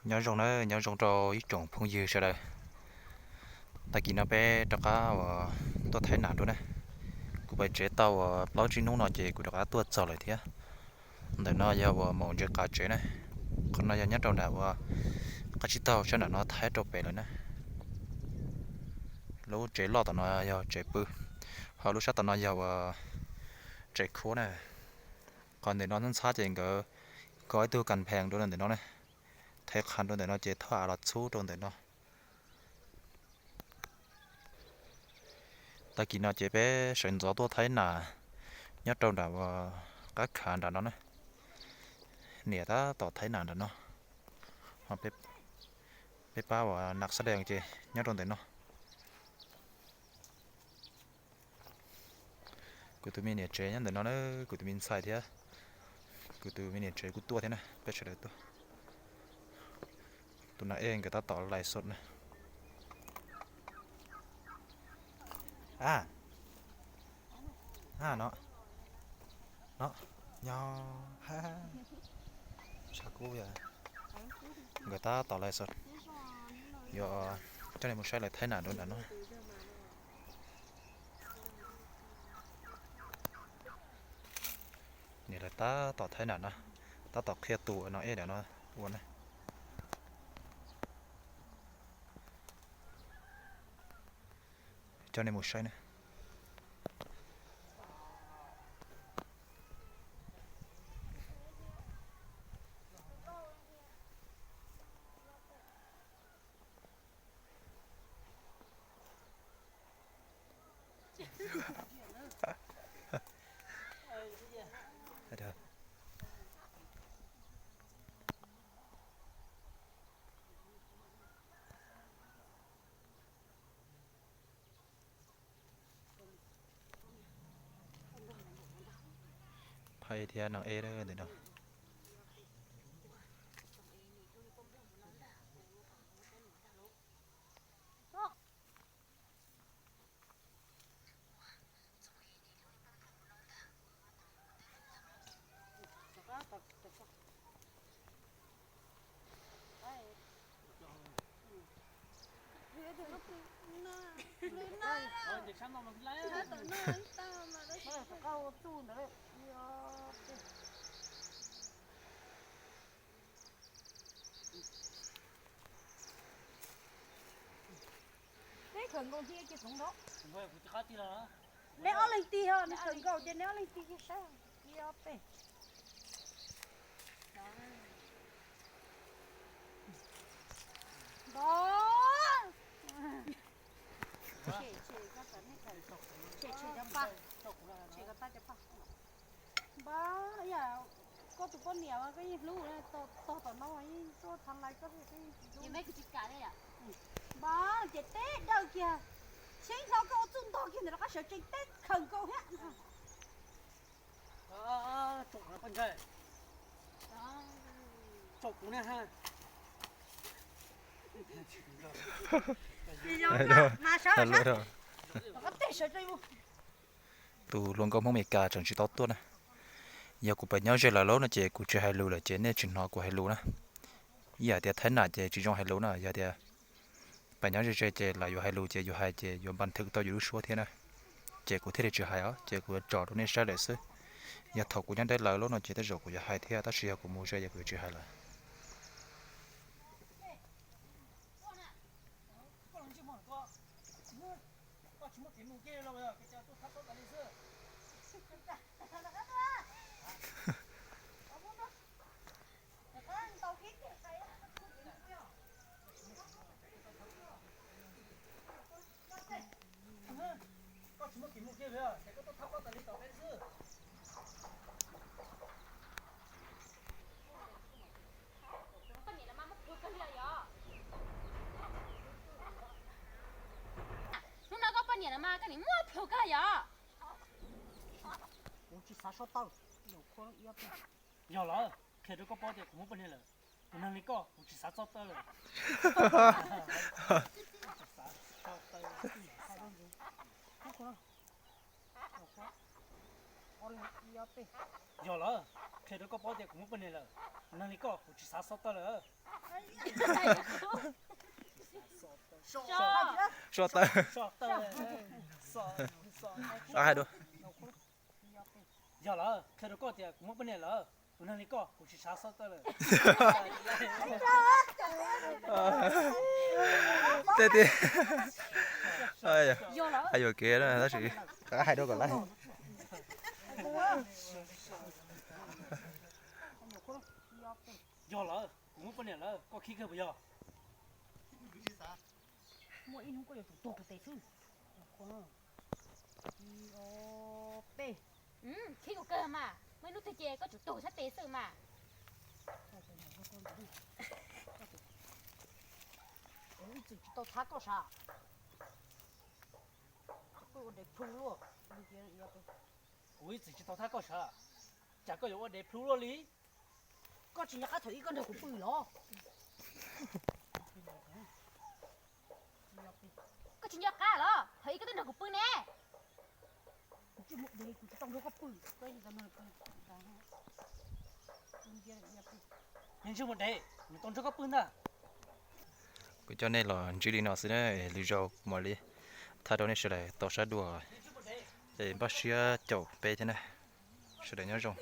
Nyob zoo na, nyob zoo rau ib tsoom phooj ywg sawv daws. Tag kis no peb rov qab uas tuaj thaib nas dua na. Kuv pais tsev tau uas plaub tsib hnub no ces kuv rov qab tuaj txog lawm thiab. Ntawm no yog uas maum ntses qav tsev na. Qhov no yog nyob rau nram uas qab tsib taug sab nram no thaib rau pem lawm na. Lub tsev loj tom no yog tsev pw, ho lub sab tom no yog uas tsev khuab na. Qhov ntawm no ntxhab ntxhab ces nkawd kho ib tug kas phees dua ntawm no na, thev qhas rau ntawm no ces thauj av los txhub rau ntawm no. Tag kis no ces peb sawv ntxov tuaj thaib nas nyob rau nram qab khav nram no na. Niam tab tom thaib nas nram no, peb pab uas nas xab dees ces nyob rau ntawm no. Kuv tus me niam tsev nyob ntawm no na, kuv tus me ntxhais thiab kuv tus me niam tsev kuj tuaj thiab na, peb sawv daws tuaj. Tus nas ej nkawd tab tom lais xos na. A, a no, no, nyo, ha, tshav kub yog. Nkawd tab tom lais xos, yuav coj nej mus saib lawv thaib nas dua nram no. Niam lawv tab tom thaib nas na, tab tom qhia tus nas ej nram no ua na. Coj nej mus saib na. Phaj thiab nas ej ntawm no. Peb khaws nkaus thiab ces txoov nrov. Neb ob leeg tig ho, neb khaws nkaus ces neb ob leeg tig cia saib. Ib ob peb. Npawg. Tshem, tshem cov pa, tshem cov pa, cov pa. Npawg, yam koj tus poj niam mas koj yeej hlub, tog tom no yeej tuaj thav lais koj thiab. Npawg, ces teb dawb kiag, tsheb hlo koj ua txuj ntog kiag ntawm rov qab sawv tsees teb khaws nkaus thiab. Tus hluas nkauj Hmoob Amelikas tseem tsis tau tuaj na. Yog kuv pem nyob ze lawv lub no ces kuv tsis hais lus lawm ces nej tsis hnov kuv hais lus na. Ib yam tias thaib nam ces tsis zoo hais lus na, yog tias pem nyob ze ze ces lawv yuav hais lus ces yus hais ces yuav npa nthwm tau yus lub suab thiab na. Ces kuv thiaj li tsis hais os, ces kuv yuav tso rau nej saib lawm xwb. Yog thaum kuv nyob deb lawv lub no ces tej zaum kuv yuav hais thiab, tab sis yog kuv mus ze ces kuv yuav tsis hais lawm. Hnub no koj poj niam no mas koj nim muaj plhus kawg yom. Kuv tsis xav sab tawj. Yog lawm, qhia rau koj paub tias kuv muaj poj niam lawm. Tus neeg li koj kuv tsis xav txob tawb lawm. Yog lawm, qhia rau koj paub tias kuv muaj poj niam lawm. Neeg li koj kuv tsis xav xob tawb lawm. Xob tawb. Hais dua. Yog lawm, qhia rau koj tias kuv muaj poj niam lawm. Tus neeg li koj kuv tsis xav xob tawb lawm. Tej tiag. Hais yuam kev tab sis hais dua kom lawv. Yog lawm, kuv muaj poj niam lawm, koj khib kawg puas yog? Muaj ib hnub koj yuav tsum tuag rau tes xwb. Ib, ob, peb. Khib kuv kawg mas, muaj ib hnub twg ces koj tsum tuag sab tes xwb mas. Kuv ib txwm tsis tau thab koj sav. Pw ua dev plhu luaj. Kuv ib txwm tsis tau thab koj sav, cas koj yuav ua dev plhu luaj li? Koj tsis nco qab thaum ub koj nrog kuv pw los? Koj tsis nco qab los thaum ub koj twb nrog kuv pw ne? Kuv tsis muaj dev, kuv tsis tau nrog koj pw. Niag ntsej muag dev, nws tau nrog koj pw ntag. Kuv coj nej los ntsib li no xwb na, lwm zaus kuv mam li thaij rau nej sawv daws tau saib dua. Es npaj siab caum peb thiab na, sawv daws nyob zoo.